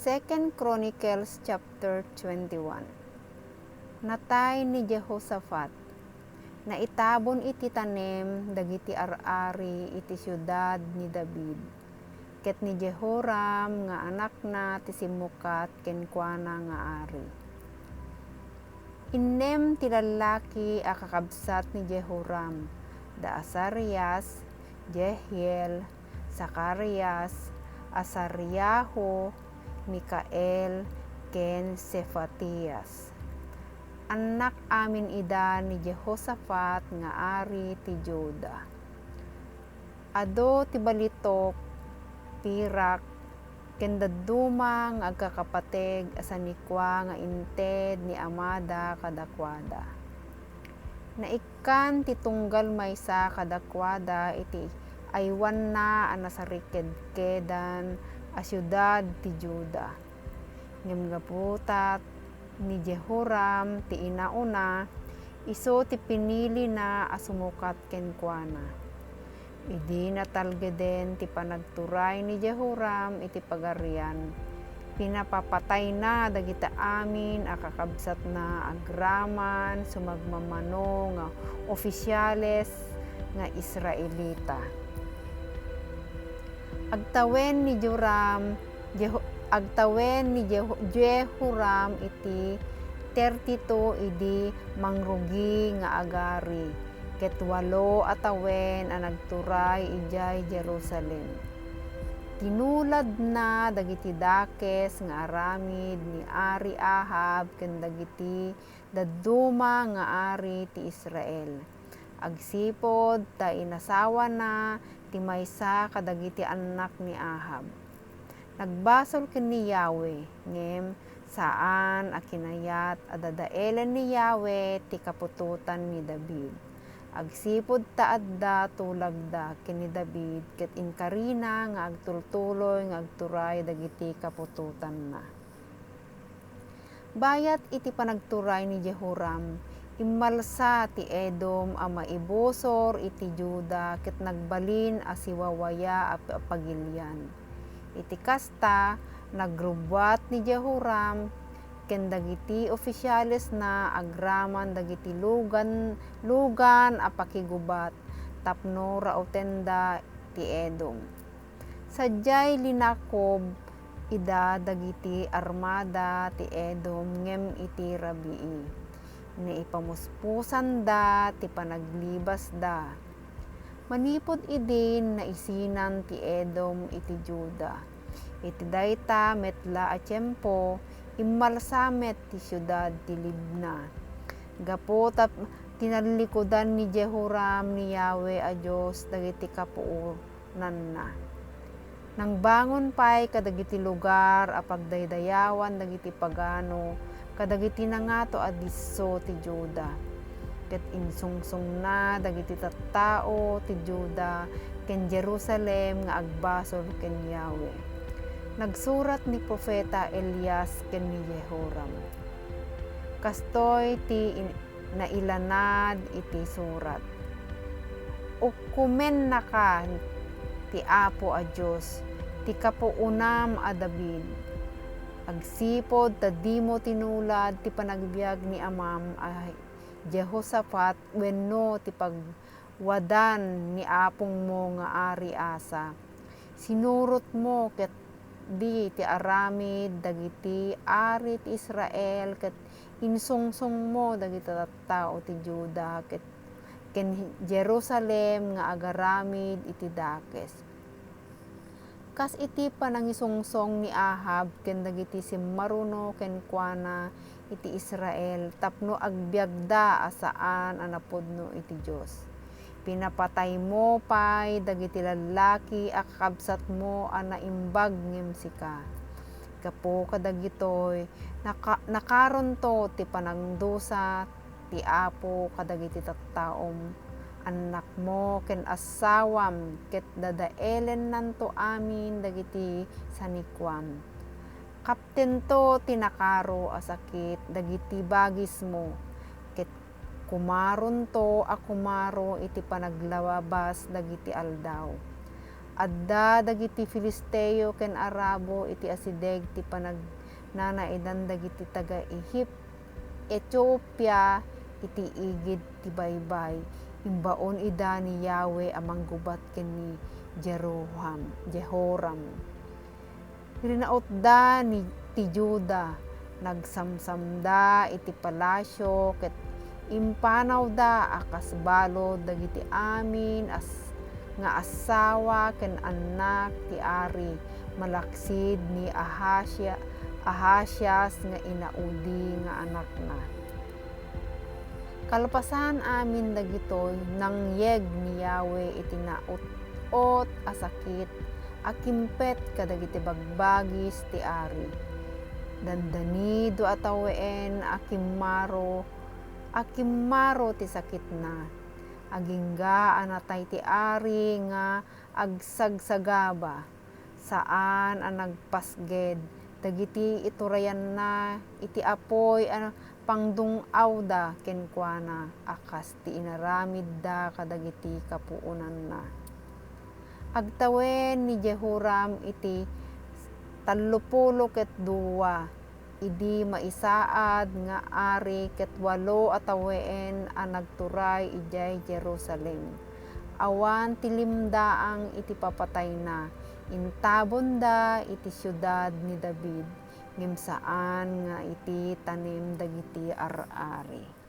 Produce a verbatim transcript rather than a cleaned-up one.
Second Chronicles chapter twenty-one. Natay ni Jehoshaphat. Naitabon iti tanem dagiti ar-ari iti siudad ni David, ket ni Jehoram nga anakna ti simmukat kenkuana nga ari. Innem ti lallaki a kakabsat ni Jehoram, da Azarias, Jehiel, Zacarias, Azariahu, Micael, ken Sefatias. Annak amin ida ni Jehoshaphat nga ari ti Juda. Adu ti balitok, pirak, ken dadduma nga agkakapateg a sanikua nga inted ni amada kadakuada. Naikkan ti tunggal maysa kadakuada iti aywanna a nasarikedkedan a siudad ti Juda. Ngem gapu ta ni Jehoram ti inauna, isu ti pinilina a sumukat kenkuana. Idi natalgeden ti panagturay ni Jehoram iti pagarian, pinapapatayna dagiti amin a kakabsatna agraman sumagmamano nga ofisiales nga Israelita. Agtawen ni Joram, Jeho-, agtawen ni Jeho-, Jehoram iti thirty-two idi mangrugi nga agari, ket walo a tawen a nagturay idiay Jerusalem. Tinuladna dagiti dakes nga aramid ni Ari Ahab ken dagiti dadduma nga ari ti Israel, agsipud ta inasawana ti maysa kadagiti annak ni Ahab. Nagbasol ken ni Yahweh, ngem saan a kinayat a dadaelen ni Yahweh ti kaputotan ni David. Agsipud ta adda tulagda ken ni David ket inkarina nga agtultuloy nga agturay dagiti kaputotanna. Bayat iti panagturay ni Jehoram, immalsa ti Edom a maibusor iti Juda ket nagbalin a siwawaya a pa-, pagilian. Iti kasta, nagrubbuat ni Jehoram ken dagiti ofisialesna agraman dagiti lugan, lugan a pakigubat tapno rautenda ti Edom. Sadiay linakob ida dagiti armada ti Edom ngem iti rabii, naipamuspusanda ti panaglibasda. Manipud idin, naisinan ti Edom iti Juda. Iti dayta met la a tiempo, immalsa met ti siudad ti Libna. Gapu ta tinallikudan ni Jehoram ni Yahweh a Dios dagiti kapuo-, nanna. Nangbangon pay kadagiti lugar a pagdaydayawan dagiti pagano kadagiti nangato a disso ti Juda, ket insungsongna dagiti tattao ti Juda ken Jerusalem nga agbasol ken Yahweh. Nagsurat ni profeta Elias ken ni Jehoram. Kastoy ti in-, nailanad iti surat. Ukkomennaka ti Apo a Dios, ti kapuonam a David, agsipud ta dimo tinulad ti panagbiag ni amam a Jehoshafat wenno ti pagwadan ni apongmo nga Ari Asa. Sinurotmo ketdi ti aramid dagiti ari ti Israel ket insungsongmo dagiti tattao ti Juda ket ken Jerusalem nga agaramid iti dakes. Kas iti panangisungsong ni Ahab ken dagiti simmaruno kenkuana iti Israel tapno agbiagda a saan a napudno iti Dios. Pinapataymo pay dagiti lallaki a kakabsatmo a naimbag ngem sika. Gapu kadagitoy, naka-, nakaronto ti panangdusa ti Apo kadagiti tattaom, annakmo ken assawam, ket dadaelennanto amin dagiti sanikuam. Kaptento ti nakaro a sakit dagiti bagismo, ket kumaronto a kumaro iti panaglabas dagiti aldaw. Adda dagiti Filisteo ken Arabo iti asideg ti panagnanaidan dagiti taga-Egip-, Etiopia iti igid ti baybay. Imbaon ida ni Yahweh a manggubat ken ni Jeroham, Jehoram. Rinautda ni, ti Juda, nagsamsamda iti palasio ket impanawda a kas balud dagiti amin as-, nga assawa ken annak ti ari, malaksid ni Ahasia-, Ahazias nga inaudi nga anakna. Kalpasan amin dagitoy, nangyeg ni Yahweh iti naut-ot a sakit a kimpet kadagiti bagbagis ti ari. Dandanido a taween a kimmaro, a kimmaro ti sakitna. Agingga a natay ti ari nga agsagsagaba. Saan a nagpasged dagiti iturayanna iti apuy a pangdung-awda kenkuana a kas ti inaramidda kadagiti kapuonanna. Agtawen ni Jehoram iti tallopulo ket dua idi maisaad nga ari ket walo a taween a nagturay idiay Jerusalem. Awan ti limdaang iti papatayna. Intabonda iti siudad ni David, ngem saan nga iti tanem dagiti ar-ari.